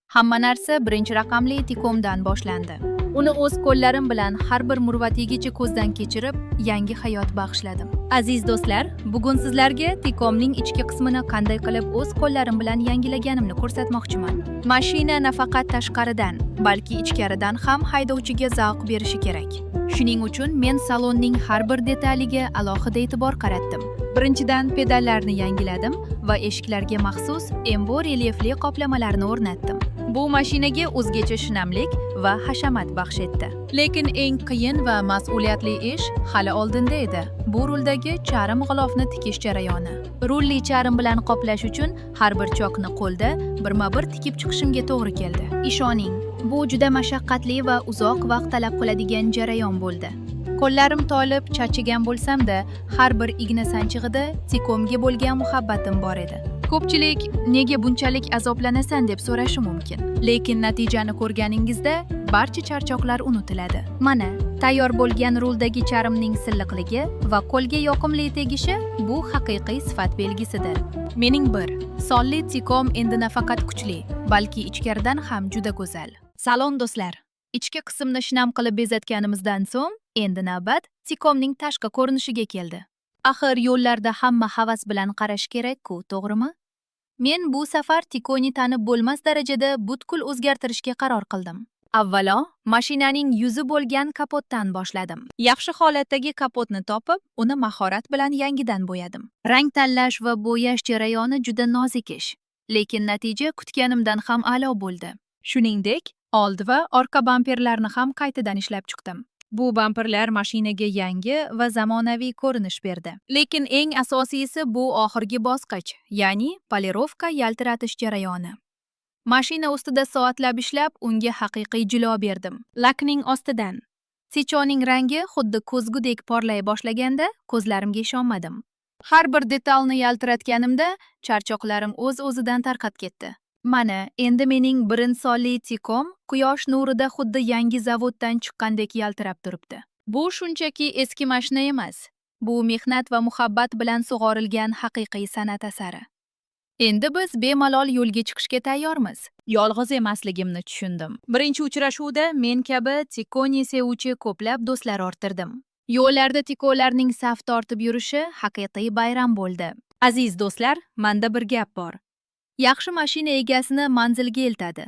Hamma narsa birinchi raqamli Tikomdan boshlandi. Uni o'z qo'llarim bilan har bir murvatigicha ko'zdan kechirib, yangi hayot bag'ishladim. Aziz do'stlar, bugun sizlarga Tikomning ichki qismini qanday qilib o'z qo'llarim bilan yangilaganimni ko'rsatmoqchiman. Mashina nafaqat tashqaridan, balki ichkaridan ham haydovchiga zavq berishi kerak. Shuning uchun men salonning har bir detaliga alohida e'tibor qaratdim. Birinchidan pedallarni yangiladim va eshiklarga maxsus embo relyefli qoplamalarni o'rnatdim. Bu mashinaga o'zgacha shinamlik va hashamat baxsh etdi. Lekin eng qiyin va mas'uliyatli ish hali oldinda edi. Bu ruldagi charm g'ilofni tikish jarayoni. Rulli charm bilan qoplash uchun har bir chokni qo'lda birma-bir tikib chiqishimga to'g'ri keldi. Ishoning, bu juda mashaqqatli va uzoq vaqt talab qiladigan jarayon bo'ldi. Qo'llarim tolib, charchagan bo'lsam-da, har bir igna sanchig'ida Tikomga bo'lgan muhabbatim bor edi. Ko'pchilik nega bunchalik azoblanasan deb so'rashi mumkin. Lekin natijani ko'rganingizda barcha charchoqlar unutiladi. Mana, tayyor bo'lgan ruldagi charmning silliqligi va qo'lga yoqimli tegishi bu haqiqiy sifat belgisidir. Mening bir sonli Tikom endi nafaqat kuchli, balki ichkaridan ham juda go'zal. Salom, do'stlar. Ichki qismni shinam qilib bezatganimizdan so'ng, endi navbat Tikomning tashqi ko'rinishiga keldi. Axir yo'llarda hamma havas bilan qarash kerak-ku, to'g'rimi? Men bu safar Tikoni tanib bo'lmas darajada butkul o'zgartirishga qaror qildim. Avvalo, mashinaning yuzi bo'lgan kapotdan boshladim. Yaxshi holatdagi kapotni topib, uni mahorat bilan yangidan bo'yadim. Rang tanlash va bo'yash jarayoni juda nozik ish, lekin natija kutganimdan ham a'lo bo'ldi. Shuningdek, old va orqa bamperlarni ham qaytadan ishlab chiqdim. Bu bamperlar mashinaga yangi va zamonaviy ko'rinish berdi. Lekin eng asosiysi bu oxirgi bosqich, ya'ni polirovka, yaltiratish jarayoni. Mashina ustida soatlab ishlab, unga haqiqiy jilo berdim. Lakning ostidan Ticoning rangi xuddi ko'zgudek porlay boshlaganda ko'zlarimga ishonmadim. Har bir detalni yaltiratganimda charchoqlarim o'z-o'zidan tarqab ketdi. Mana, endi mening birinchi sonli Tikom quyosh nurida xuddi yangi zavoddan chiqqandek yaltirab turibdi. Bu shunchaki eski mashina emas. Bu mehnat va muhabbat bilan sug'orilgan haqiqiy san'at asari. Endi biz bemalol yo'lga chiqishga tayyormiz. Yolg'iz emasligimni tushundim. Birinchi uchrashuvda men kabi Tikoni sevuvchi ko'plab do'stlar orttirdim. Yo'llarda Tikolarning saf tortib yurishi haqiqiy bayram bo'ldi. Aziz do'stlar, menda bir gap bor. Yaxshi mashina egasini manzilga eltadi,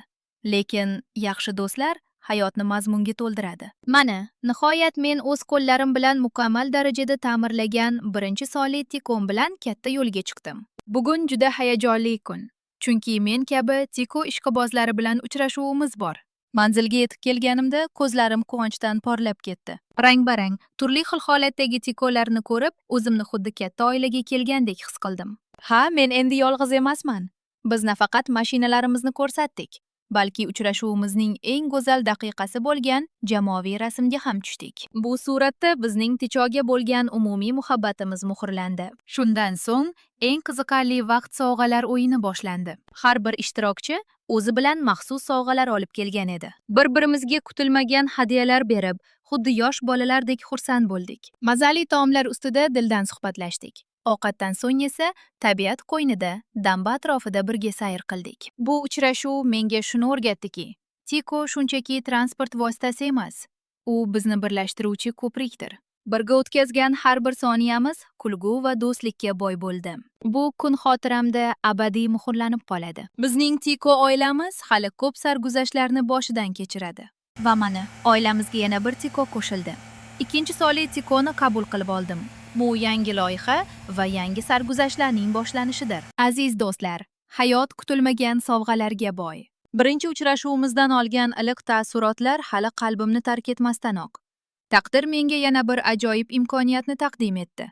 lekin yaxshi do'stlar hayotni mazmunga to'ldiradi. Mana, nihoyat men o'z qo'llarim bilan mukammal darajada ta'mirlagan birinchi sonli Tikom bilan katta yo'lga chiqdim. Bugun juda hayajonli kun. Chunki men kabi Tiko ishqibozlari bilan uchrashuvimiz bor. Manzilga yetib kelganimda ko'zlarim quvonchdan porlab ketdi. Rang-barang, turli xil holatdagi Tikolarni ko'rib, o'zimni xuddi katta oilaga kelgandek his qildim. Ha, men endi yolg'iz emasman. Biz nafaqat mashinalarimizni ko'rsatdik, balki uchrashuvimizning eng go'zal daqiqasi bo'lgan jamoaviy rasmga ham tushdik. Bu suratda bizning Tichoga bo'lgan umumiy muhabbatimiz muhrlandi. Shundan so'ng eng qiziqarli vaqt, sovg'alar o'yini boshlandi. Har bir ishtirokchi o'zi bilan maxsus sovg'alar olib kelgan edi. Bir-birimizga kutilmagan hadyalar berib, xuddi yosh bolalardek xursand bo'ldik. Mazali taomlar ustida dildan suhbatlashdik. Ovqatdan so'ng esa tabiat qo'ynida, damba atrofida birga sayr qildik. Bu uchrashuv menga shuni o'rgatdiki, Tiko shunchaki transport vositasi emas, u bizni birlashtiruvchi ko'prikdir. Birga o'tkazgan har bir soniyamiz kulgu va do'stlikka boy bo'ldi. Bu kun xotiramda abadiy muhrlanib qoladi. Bizning Tiko oilamiz hali ko'p sarguzashtlarni boshidan kechiradi. Va mana, oilamizga yana bir Tiko qo'shildi. Ikkinchi sonli Tikoni qabul qilib oldim. Bu yangi loyiha va yangi sarguzashtlarning boshlanishidir. Aziz do'stlar, hayot kutilmagan sovg'alarga boy. Birinchi uchrashuvimizdan olgan iliq taassurotlar hali qalbimni tark etmasdanoq, taqdir menga yana bir ajoyib imkoniyatni taqdim etdi.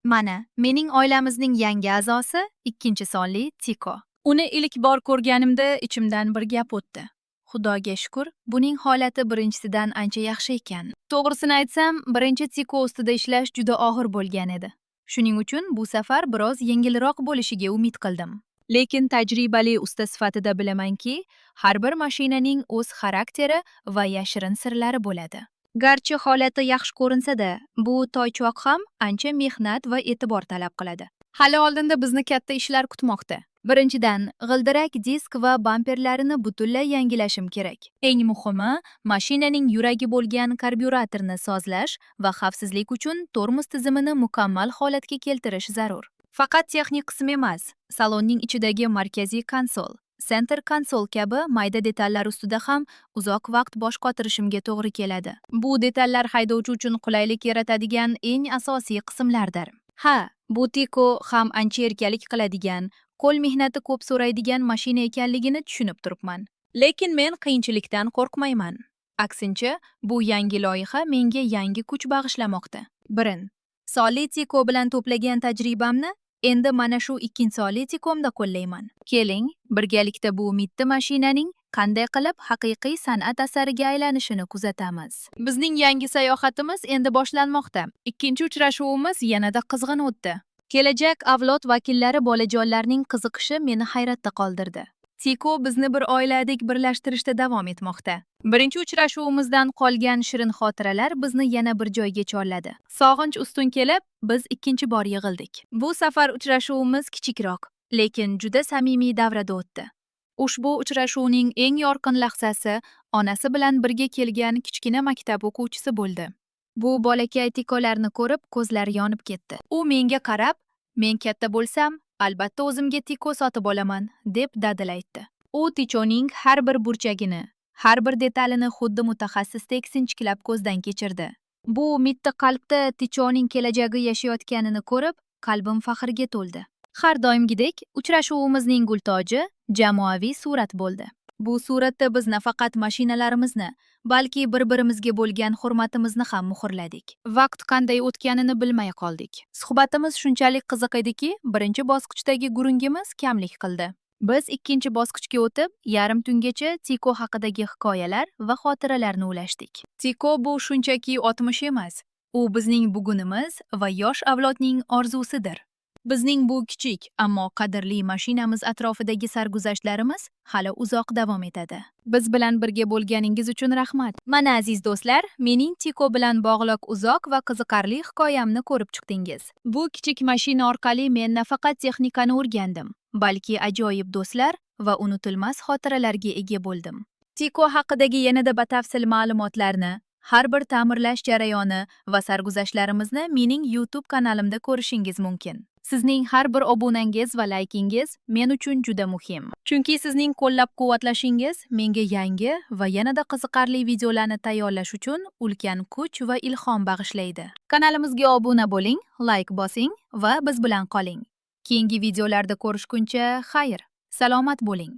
Mana, mening oilamizning yangi a'zosi, ikkinchi sonli Tiko. Uni ilk bor ko'rganimda ichimdan bir gap o'tdi: Xudoga shukur, buning holati birinchisidan ancha yaxshi ekan. To'g'risini aytsam, birinchi Tiko ustida ishlash juda og'ir bo'lgan edi. Shuning uchun bu safar biroz yengilroq bo'lishiga umid qildim. Lekin tajribali usta sifatida bilamanki, har bir mashinaning o'z xarakteri va yashirin sirlari bo'ladi. Garchi holati yaxshi ko'rinsa-da, bu toychoq ham ancha mehnat va e'tibor talab qiladi. Hali oldinda bizni katta ishlar kutmoqda. Birinchidan, g'ildirak disk va bamperlarini butunlay yangilashim kerak. Eng muhimi, mashinaning yuragi bo'lgan karbyuratorni sozlash va xavfsizlik uchun tormoz tizimini mukammal holatga keltirish zarur. Faqat texnik qism emas, salonning ichidagi markaziy konsol, center console kabi mayda detallar ustida ham uzoq vaqt bosh qotirishimga to'g'ri keladi. Bu detallar haydovchi uchun qulaylik yaratadigan eng asosiy qismlardir. Ha, bu Tico ham ancha erkalik qiladigan, qo'l mehnati ko'p so'raydigan mashina ekanligini tushunib turibman. Lekin men qiyinchilikdan qo'rqmayman. Aksincha, bu yangi loyiha menga yangi kuch bag'ishlamoqda. Birinchi sonli Tico bilan to'plagan tajribamni endi mana shu ikkinchi sonli Ticomda qo'llayman. Keling, birgalikda bu mitti mashinaning qanday qilib haqiqiy san'at asariga aylanishini kuzatamiz. Bizning yangi sayohatimiz endi boshlanmoqda. Ikkinchi uchrashuvimiz yanada qizg'in o'tdi. Kelajak avlod vakillari bolajonlarning qiziqishi meni hayratda qoldirdi. Tico bizni bir oiladek birlashtirishda davom etmoqda. Birinchi uchrashuvimizdan qolgan shirin xotiralar bizni yana bir joyga chorladi. Sog'inch ustun kelib, biz ikkinchi bor yig'ildik. Bu safar uchrashuvimiz kichikroq, lekin juda samimiy davrada o'tdi. Ushbu uchrashuvning eng yorqin lahzasi onasi bilan birga kelgan kichkina maktab o'quvchisi bo'ldi. Bu bolakay Ticolarni ko'rib, ko'zlari yonib ketdi. U menga qarab, "Men katta bo'lsam, albatta o'zimga Tico sotib olaman", deb dadil aytdi. U Ticoning har bir burchagini, har bir detalini xuddi mutaxassisdek sinchiklab ko'zdan kechirdi. Bu mitti qalbda Ticoning kelajagi yashayotganini ko'rib, qalbim faxrga to'ldi. Har doimgidek, uchrashuvimizning gultoji jamoaviy surat bo'ldi. Bu suratda biz nafaqat mashinalarimizni, balki bir-birimizga bo'lgan hurmatimizni ham muhrladik. Vaqt qanday o'tganini bilmay qoldik. Suhbatimiz shunchalik qiziq ediki, birinchi bosqichdagi gurungimiz kamlik qildi. Biz ikkinchi bosqichga o'tib, yarim tungacha Tico haqidagi hikoyalar va xotiralarni ulashdik. Tico bu shunchaki o'tmish emas, u bizning bugunimiz va yosh avlodning orzusidir. Bizning bu kichik, ammo qadrli mashinamiz atrofidagi sarguzashtlarimiz hali uzoq davom etadi. Biz bilan birga bo'lganingiz uchun rahmat. Mana, aziz do'stlar, mening Tico bilan bog'liq uzoq va qiziqarli hikoyamni ko'rib chiqdingiz. Bu kichik mashina orqali men nafaqat texnikani o'rgandim, balki ajoyib do'stlar va unutilmas xotiralarga ega bo'ldim. Tico haqidagi yanada batafsil ma'lumotlarni, har bir ta'mirlash jarayoni va sarguzashtlarimizni mening YouTube kanalimda ko'rishingiz mumkin. Sizning har bir obunangiz va laykingiz men uchun juda muhim. Chunki sizning qo'llab-quvvatlashingiz menga yangi va yanada qiziqarli videolarni tayyorlash uchun ulkan kuch va ilhom bag'ishlaydi. Kanalimizga obuna bo'ling, layk bosing va biz bilan qoling. Keyingi videolarda ko'rishguncha xayr, salomat bo'ling.